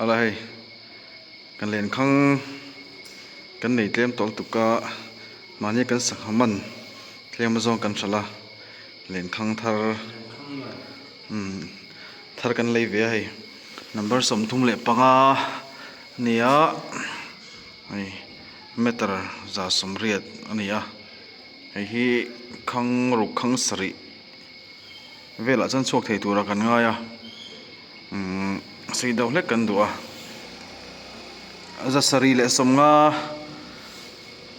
Ala hei kan lenkhang kan nei tlem tawh lutuk a mahni kan sangha man tlem azawng kan hralh a lenkhang thar umm thar kan lei ve a hei number 35 a ni a hei meter 180 a ni a hei hi khang ruk khang sarih. Velah chuan chhuak thei tura kan ngai a umm sei deuh hlek kan duh a zasarih leh sawmnga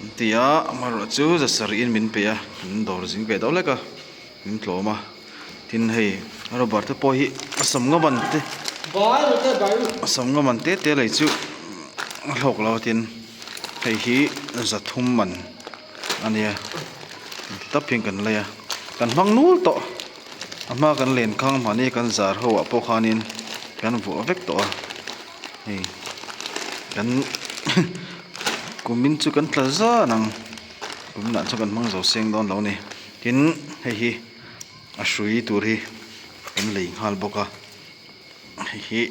an ti a amaherawh chu zasarih in min pe a kan dawr zing ve deuh hlek a min tlawm a tin hei rubber te pawh hi a sawmnga man te a sawmnga man te te lei chu a hlawk lo a tin hei hi zathum man. A nia ti tap hian kan lei a kan hmang nul tawh a hma kan len khang mahni kan zar ho ah pawh khanin kan vuah vek tawh a hei kan kumin chu kan tla zan ang kumin ah chuan kan hmang zo seng dawn lo a ni tin hei hi a hrui tur hi kan lei nghal bawk a hei hi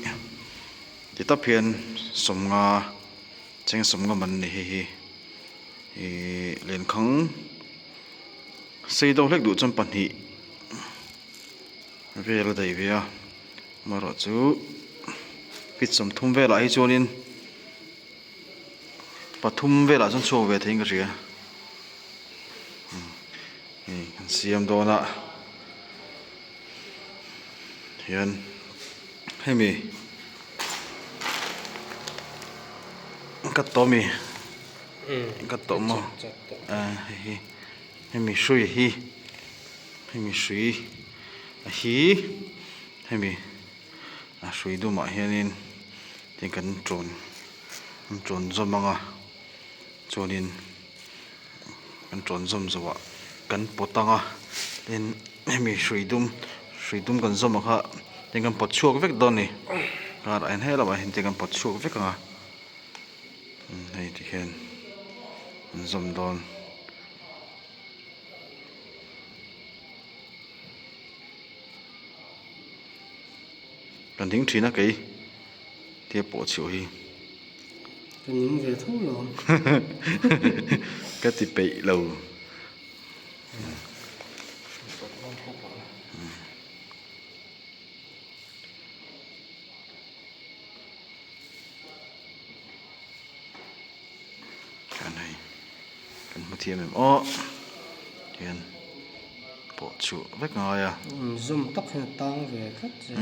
ti tap hian sawmnga cheng sawmnga man a ni hei hi. Ihh lenkhang sei deuh hlek duh chuan pahnih vel a daih ve a amaherawh chu feet 30 velah hi chuanin pathum velah chuan chhuak ve theiin ka hria hei kan siam dawn a hian hemi ka tawh ami. Ka tawh maw hei hi hemi hrui hi hemi hrui a hi hemi a hrui dumah hianin tin kan tawn kan tawn zawm ang a chuanin kan tawn zawm zawhah kan pawt ang a tin hemi hrui dum hrui dum kan zawm ang kha tin kan pawt chhuak vek dawn a ni karah hian helamah hian tin kan pawt chhuak vek ang a. Hei ti hian an zawm dawn. Kan ding thin a kei tia pawh chhuah hi. Ka ning ve tho lo. Ka ti peih lo. Chuan hei kan hmu thiam em aw hian pawh chhuah vek a ngai a. Zum tak hian a tang ve tlat zel a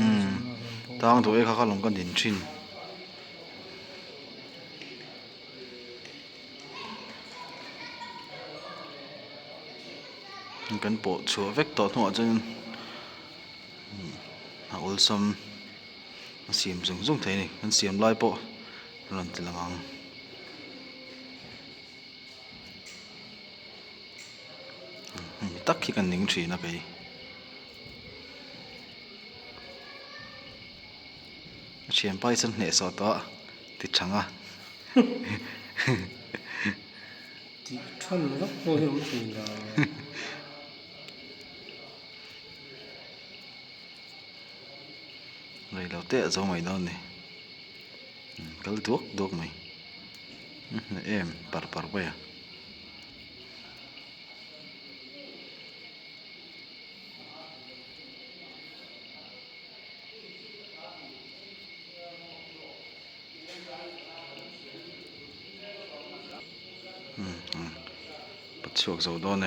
tang duh e kha kha lawng ka din thin. Kan pawh chhuah vek tawh hnuah chuan a awlsam. A siam zung zung thei a ni kan siam lai pawh a rawn ti lang ang. Hemi tak hi kan ning thin a kei. A thianpa hi chuan hnehsawh tawh a ti thang a. Tih than vak pawh hi a awm thei lo. Rei lo te a zo mai dawn a ni kal duak duak mai em par par mai a. Chhuak zo dawn e.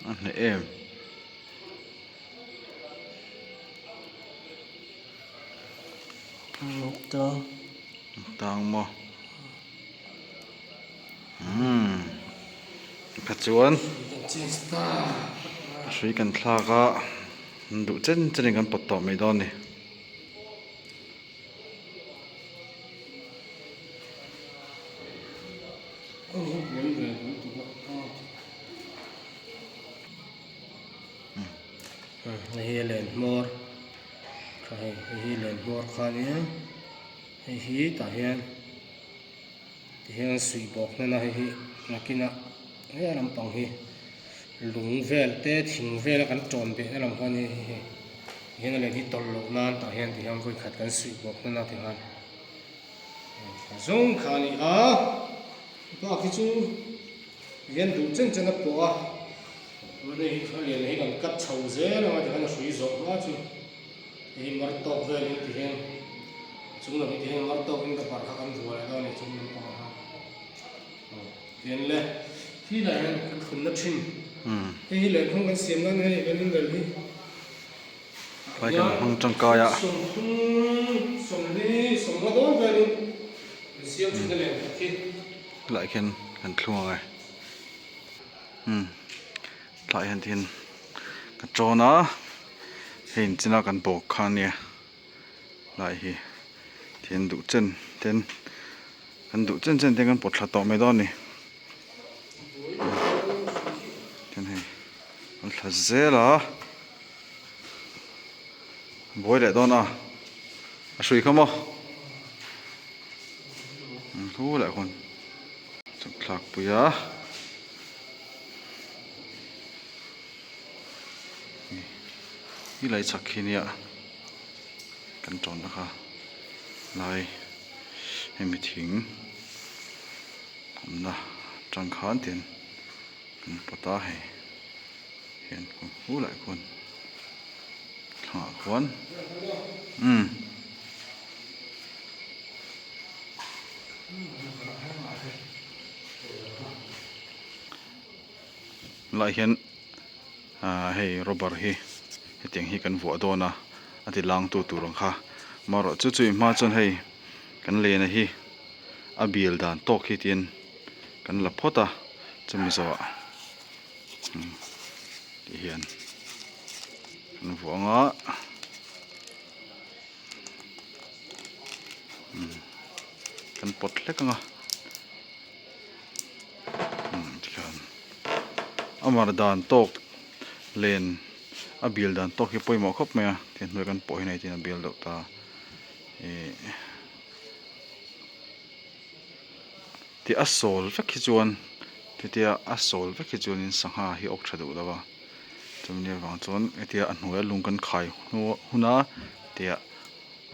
A hneh em. Tang. Tang maw. Umm. Kha chuan hrui kan thlak a duh chen chen in kan pawt tawh mai dawn a ni. Hei hi len hmawr kha hei hei hi len hmawr kha ania hei hi tah hian tihian suih bawk hman a hei hi nakinah he lampang hi lung vel te thing vel a kan tawn beh na lam kha ania hei hi. Tihian a len hi tawlh loh nan tah hian tihian vawi khat kan suih bawk hman a tikhan a zawng kha a ni a, bak hi chu tihian duh chen chen a pawh a, chuan hei hi a lian hi kan cut chho zel ang a tikhan a hrui zawh hma chu hei hi mar tawk velin tihian a chung lam hi tihian mar tawkin ka barh kha kan vuah leh dawn a ni chung lampangah khan. Tian le, khi lah hian kan thlunna thin. Hei hi lehkhawng kan siam nan hei kan inrel hi. Tlai kan hmang tangkai a. 30, 40, 50 dawn velin kan siam thin a lehkhat hi. Tlai khian kan thlung ang e. Umm tlai hian tihian ka tawn a, hei inchina kan bawk kha ania. Lai hi thian duh chen ten kan duh chen chen te kan pawt thla tawh mai dawn a ni tian hei an thla zel a buai leh dawn a a hrui kha maw thu leh hun chhuk thlak pui a. Hi lai chhak khi nia kan tawnna kha lai hemi thing awmna atang khan tian kan pawt a hei hian hu lai khuan thlangah khuan umm. Lai hian ahh hei rubber hi hetiang hi kan vuah dawn a a ti lang tu tur ang kha amaherawh chu chui hma chuan hei kan lena hi a bial dan tawk hi tiin kan la phawt a chumi zawhah umm ti hian kan vuah ang a umm kan pawt hlek ang a. Tikhian a mar dan tawk len a bial dan tawk hi pawimawh khawp mai a tihian hnuai kan pawh hi hei tin a bial deuh ta ih tih a sawl vek hi chuan hetia a sawl vek hi chuanin sangha hi a awk tha duh lo a chumi avang chuan hetia a hnuaia lung kan khai hun a tia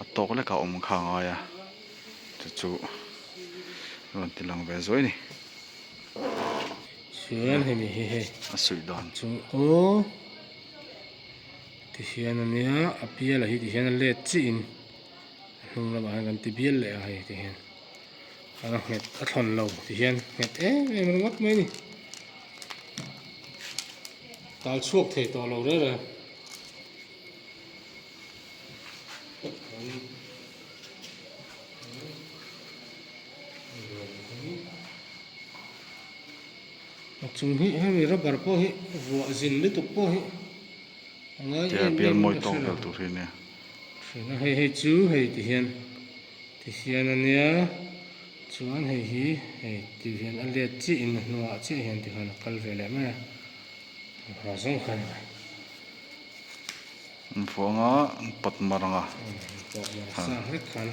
a tawk lek a awm kha a ngai a chu chu rawn ti lang ve zuai a ni. Chuan hemi hi hei a suih dan chu aw tihian a nia a bial ah hi tihian a let chiah in a hnung lamah hian kan ti bial leh a hei tihian a nghet a thlawn lo tihian nghet em em ringawt mai a ni tal chhuak thei tawh lo reng reng. A chung hi hemi rubber pawh hi vuah zin lutuk pawh hi a ngai em em in ka hre lo. Hriatna hei hei chu hei ti hian ti hian a nia chuan hei hi hei ti hian a let chiah in a hnuah chiah hian ti khan a kal ve leh mai a. Ha zawng kha ni mai. An vuah anga an pawt mar anga. Pawt mar sa hlek khan.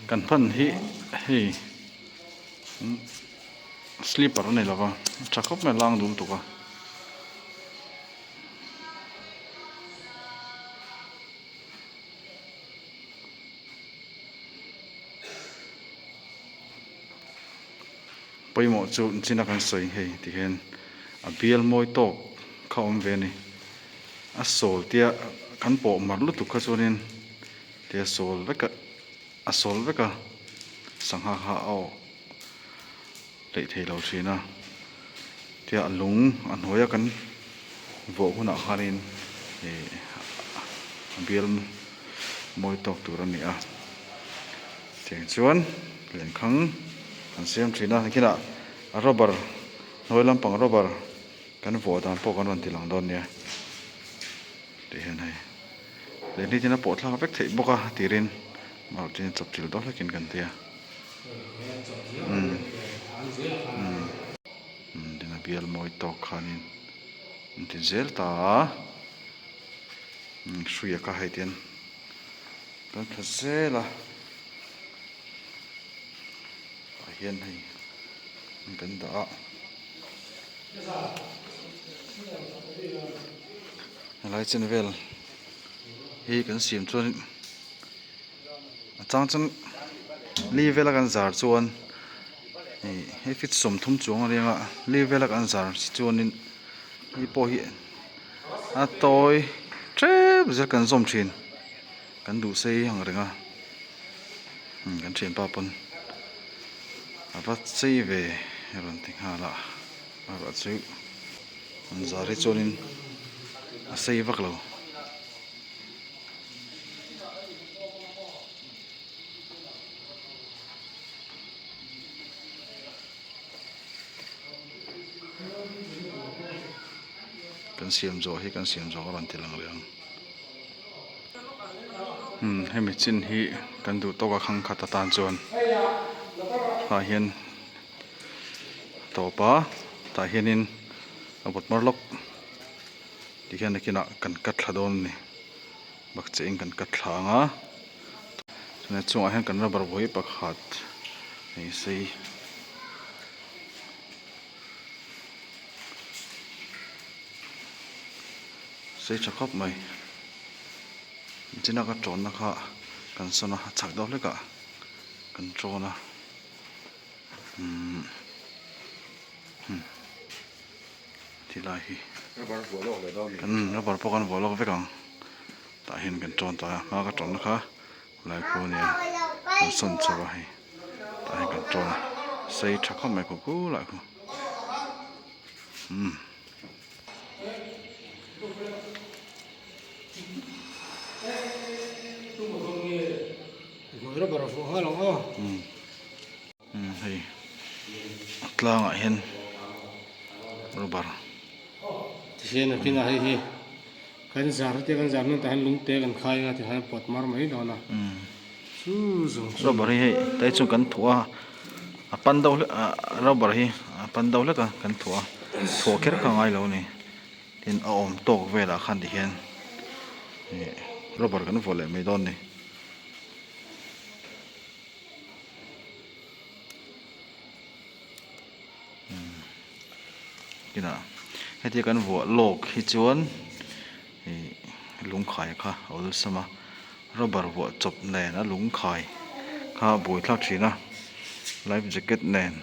Kan hman hi hei slipper a ni lova a tha khawp mai a lang dul tuk a. Pawimawh chu china kan sawi hei ti hian a bial mawi tawk kha awm ve a ni. A sawl tia kan pawh mar lutuk kha chuanin tia sawl vek a a sawl vek a sangha kha a awh hleih thei lo thin a tia a lung a hnuaia kan vuah hunah khanin ih a bial mawi tawk tur a ni a tiang chuan lenkhang an siam thin a nikinah rubber hnuai lampang rubber kan vuah dan pawh kan rawn ti lang dawn nia tih hian hei leh ni tin a pawh thlak vek theih bawk a tirin mahse chawp thil dawn hlekin kan ti a umm umm umm tin a bial mawi tawk khanin an ti zel ta a umm hruia kha hei tian kan thla zel a. Tah hian hei kan dah a. Helai chen vel hi kan siam chuan a chang chuan li vela kan zar chuan ih hei feet 30 chuang a riang a li vela kan zar si chuanin hei pawh hi a tawi tep zel kan zawm thin kan duh sei ang reng a kan thianpa pawn a va chei ve a rawn ti nghal a erawh chu an zar hi chuanin a sei vak lo. Kan siam zawh hi kan siam zawh a rawn ti lang leh ang umm hemi chin hi kan duh tawk a khang khat atan chuan tah hian a tawp a tah hianin a vawt mar lawk. Tihian nakinah kan cut thla dawn a ni bakcheh in kan cut thla ang a chuan a chungah hian kan rubber vawi pakhat hei sei sei tha khawp mai nichina ka tawnna kha kan sawn a a chak deuh hlek ah kan tawn a umm hmm. Ti lai hi kan rubber pawh kan vuah lawk vek ang tah hian kan tawn tawh a hma ka tawnna kha lai khu ania kan sawn chho a hei tah hian kan tawn a sei tha khawp mai khaw khu lai khu umm. Hei a tlangah hian rubber Tihian a kinah hei hi kan zar te kan zar hnu tah hian lungte kan khai anga tikhan a pawt mar mai dawn a chu zawng chu rubber hi hei tlai chu kan thuah a a pan deuh hlek ah rubber hi a pan deuh hlek a kan thuah a thuah kher kha a ngai lo a ni tin a awm tawk velah khan tihian ih rubber kan vuah leh mai dawn a ni. Kinah hetia kan vuah lawk hi chuan ih lungkhai kha a awlsam a rubber vuah chawp nen a lungkhai kha a buai thlak thin a life jacket nen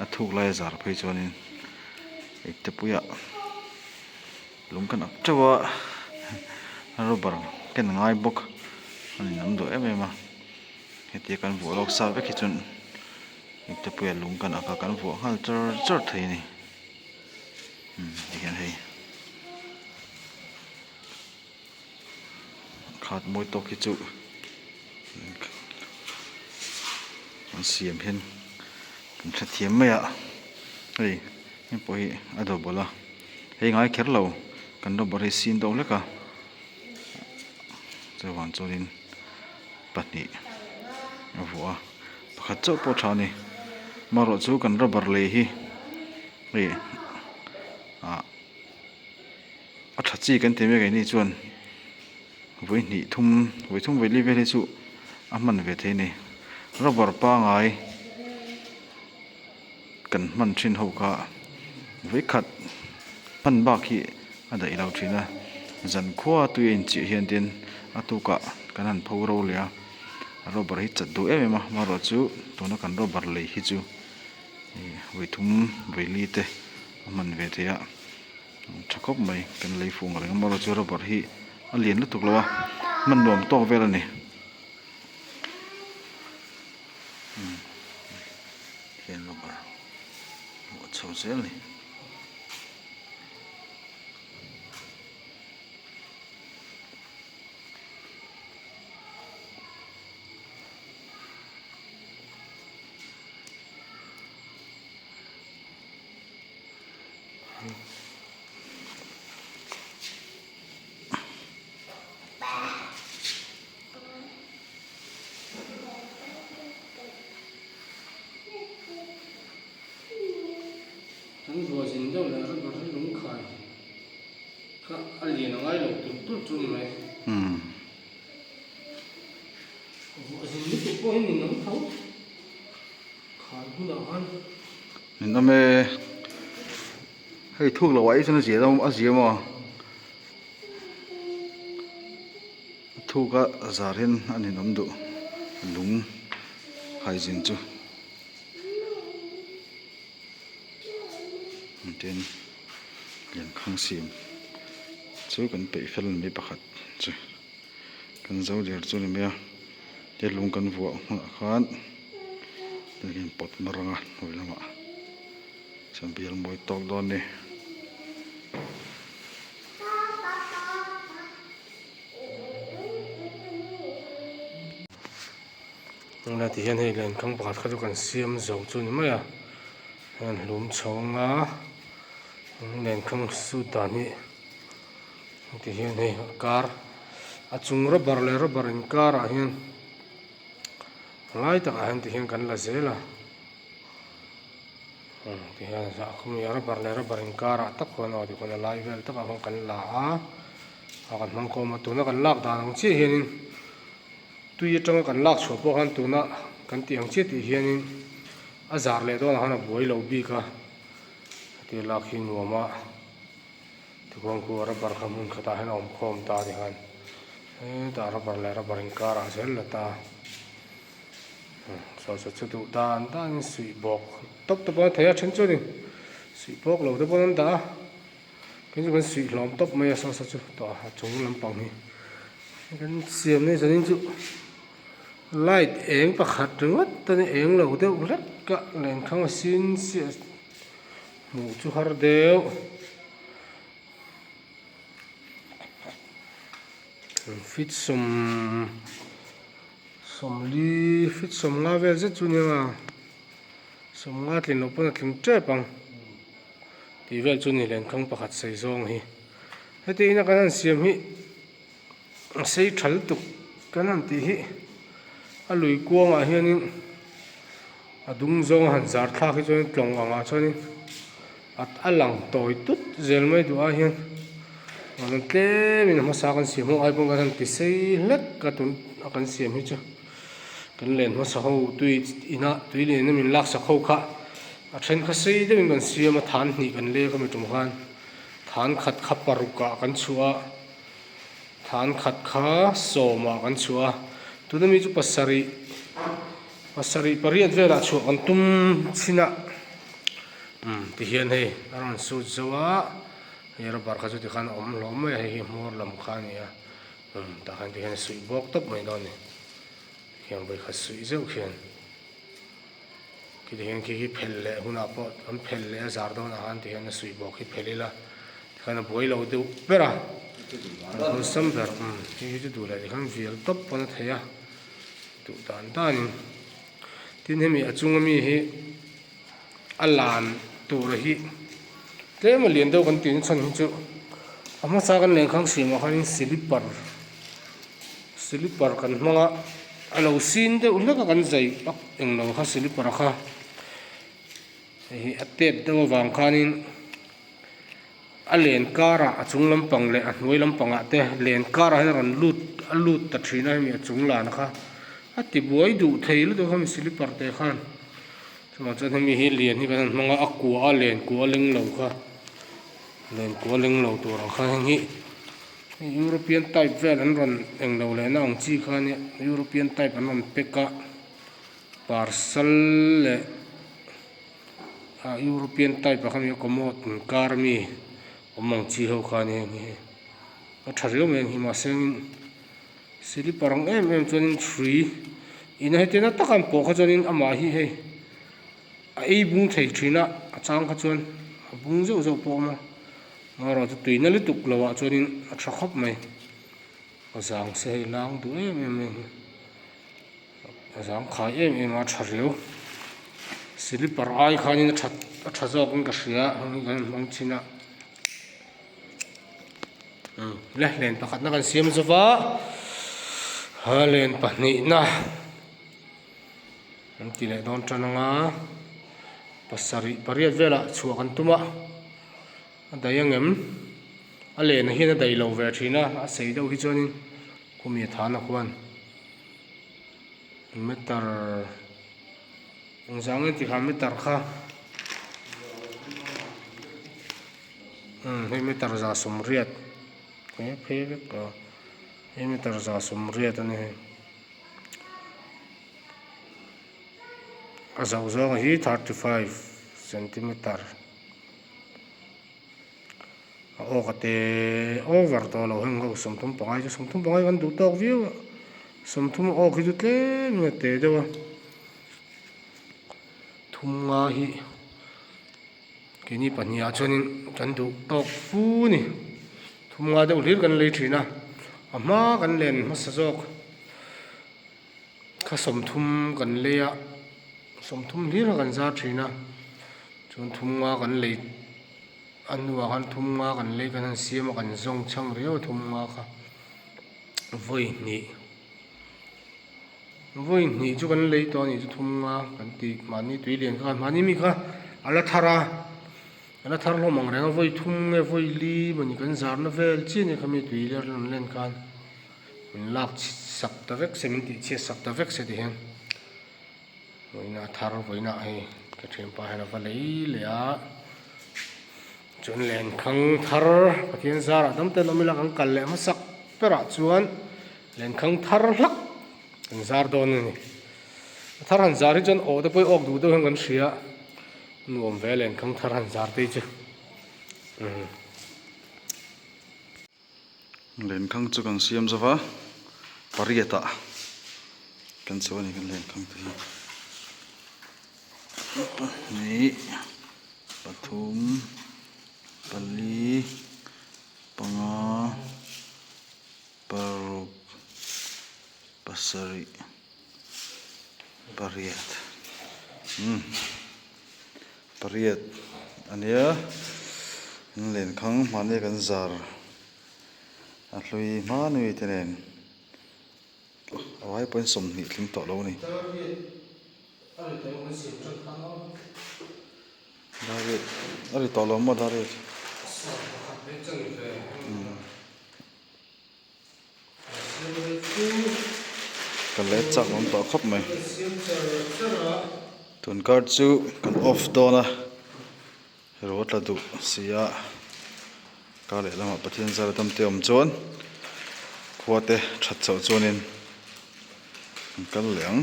a thuk lai a zar phei chuanin ipte puiah lung kan ak teuh a rubber ken ngai bawk a ni nam duh em em a. Hetia kan vuah lawk sa vek hi chuan ipte puia lung kan ak a kan vuah nghal char char thei a ni umm tihian hei khat mawi tawk hi chu an siam hian kan hrethiam mai a hei hei pawh hi a double a hei ngai kher lo kan rubber hi sin deuh hlek a chuvang chuanin. pahnih a vuah a pakhat chauh pawh tha a ni amaherawh chu kan rubber lei hi hei ah a tha chi kan ti mek ang chuan vawi hnih thum vawi thum vawi li vel hi chu a hman ve thei a ni rubber pangai kan hman thin ho kha vawi khat hman bak hi a daih lo thin a zan khua tui a inchiah hian tin a tukah kan han pho ro leh a rubber hi chat duh em em a amaherawh chu tuna kan rubber lei hi chu ih vawi thum vawi li te a hman ve thei a tha khawp mai kan lei fuh ang reng amaherawh chu rubber hi a lian lutuk lo a hman nuam tawk vel a ni. Hian rubber hmuh a chho zel a ni. Kan vuah zin deuh leh rubber hi lungkhai kha a lian a ngai lo tulh tulh chu ni mai. Vuah zin lutuk pawh hi min awm tho khai hunah khan. Min awm e. Hei thuk loh ah hi chuan a zia a zia maw? A thuk a zar hian a ninawm duh lung haizin chu. Tin lenkhang siam chu kan peih fel mai pakhat chu kan zo der chu a ni mai a he lung kan vuah hmunah khan tin pawt mar anga hnuai lamah chuan bial mawi tawk dawn a ni. Tunlai ti hian hei lenkhang pakhat kha chu kan siam zo chu a ni mai a hei an hlum chho anga lenkhang suit dan hi heti hian hei a kar a chung rubber leh rubber inkar ah hian a lai takah hian ti hian kan la zel a ti hian khumi rubber leh rubber inkar ah tak khuan aw tikhuan a lai vel takah khuan kan la a a kan hmang khawm a tuna kan lak dan ang chiah hianin. Tui atanga kan lak chhuah pawh khan tuna kan tih ang chiah tih hianin a zar leh dawnah khan a buai lo bik a, heti lak hi nuam a tikhuan khu rubber kha hmun khatah hian a awm khawm ta a tikhan hetah rubber leh rubber inkarah zel la ta saw saw chu duh dan danin suih bawk tawp tawp a thei a then chuanin suih bawk lo te pawn an dah a. Kei chu kan suih hlawm tawp mai a saw saw chu tawh a chung lampang hi kan siam ni zanin chu light eng pakhat ringawt a ni eng lo deuh hlek a lenkhang a sin chiah hmuh chu har deuh feet sawm sawmli feet sawmnga vel zet chu nia sawmnga tlin loh pawn a tling tep ang. Tih vel chu ni lenkhang pakhat sei zawng hi. Heti ina kan han siam hi a sei tha lutuk kan han tih hi a lui kuangah hianin a dung zawng a han zar thlak hi chuanin tlawng angah chuanin a lang tawi tut zel mai duh ai hian rawn tlemin a hmasa kan siam ho ai pawn kan han ti sei hlek a tun a kan siam hi chu kan len hmasa ho tui ina tui lian in min laksak ho kha. A then kha sei deuhin kan siam a, than hnih kan lek a mi tum khan than khat kha paruk ah kan chhuah a, than khat kha sawm ah kan chhuah a, tuna mi chu pasarih pasarih pariat velah chhuah kan tum chin a, umm tihian hei a rawn sut zo a, hei rubber kha chu tikhan a awm hlawm mai a, hei hi hmawr lam kha a ni a, umm tah khan tihian a suih bawk tawp mai dawn a ni, tihian vawikhat suih zeuh khian. Khiti hian khi hi phelh leh hunah pawh an phelh leh a zar dawnah khan ti hian a suih bawk hi phelh ila tikhan a buai lo deuh ber a a awlsam ber umm khi hi chu duh leh tikhan vial tawp pawn a thei a duh dan danin tin hemi a chunga mi hi a lan tur hi tlem a lian deuh kan tih na chhan hi chu a hmasa kan lenkhang siamah khanin silipar. Slipper kan hmang a a lo sin deuh hlek a kan zai pak englo kha slipper kha hei hi a tep deuh avang khanin a len karah a chung lampang leh a hnuai lampangah te len karah hian a rawn lut a lut ta thin a hemi a chung lan kha a ti buai duh thei lutuk a hemi slipper te khan chuvang chuan hemi hi lian hi kan han hmang a a kua a len kua leng lo kha len kua leng lo tur ang kha heng hi. European type vel an rawn eng lo leh na ang chi kha ania European type an rawn pack a parcel leh ah European type ah kha nia commode inkar ami awm ang chi ho kha ania heng hi a tha riau mai ang hi mahse engin slipper ang em em chuanin hrui ina hetiang na taka an pawh kha chuanin amah hi hei a ei bung thei thin a a chang kha chuan a bung zeuh zeuh pawh a awm a. Amaherawh chu tuina lutuk lo ah chuanin a tha khawp mai a zang se hei lang duh em em mai hi a zang khai em em a a tha riau slipper ai khanin a that a tha zawk in ka hria heng hi kan hmang thin a umm le len pakhat na kan siam zova ha len pahnihna. An ti leh dawn tan anga pasarih pariat velah chhuah kan tum a a daih angem a len ah hian a daih lo ve thin a a sei deuh hi chuanin khumi a thana khuan meter engzah nge tikhan meter kha. Umm hei meter 180 he phei vek a hei meter 180 a ni hei a zauh zawng hi 35 centimeter a awk a te over tawh lo heng ho 35 chu 35 kan duh tawk viau a 30 a awk hi chu tlem in a te deuh a thum nga hi. Keini pahnihah chuanin kan duh tawk fu a ni. Thum nga deuh hlir kan lei thin a, a hma kan len hmasa zawk kha 30 kan lei a, 30 hlir kha kan zar thin a, chuan thum nga kan lei a hnuah khan thum nga kan lei kan han siam a kan zawng chhang riau a thum nga kha vawi hnih. Vawi hnih chu kan lei tawh a nih chu thum nga kan tih mahni tui lian kha mahni mi kha a la thar a a la thar hlawm ang reng a vawi thum nge vawi li mawni kan zarna vel chiah nia khami tui ler rawn len khan min lak sak ta vek se min tih chhiat sak ta vek se ti hian vawiin a thar vawiin ah hei ka thianpa hian a va lei leh a chuan lenkhang thar Pathian zarah dam ten awm ila kan kal leh hmasak berah chuan. Lenkhang thar hlak kan zar dawn a ni. A thar han zar hi chuan aw te pawh hi awk duh deuh hian kan hria a, nuam ve lenkhang thar han zar te hi chu. Umm. Lenkhang chu kan siam zo va, pariat ah kan chho a ni kan lenkhang te hi. Pahnih, pathum, pali, panga. Paruk pasarih pariat umm pariat a nia an lenkhang mahni kan zar a hlui hmanui te nen a vai pawhin 20 tling tawh lo a ni. Dar a ri tawh lo maw dar riat. Ka let chak awm tawh khawp mai. Tun kar chu kan off dawn a, ro tla duh si a, kar leh lamah Pathian zara dam te awm chuan khua te that chhoh chuanin an kal leh ang.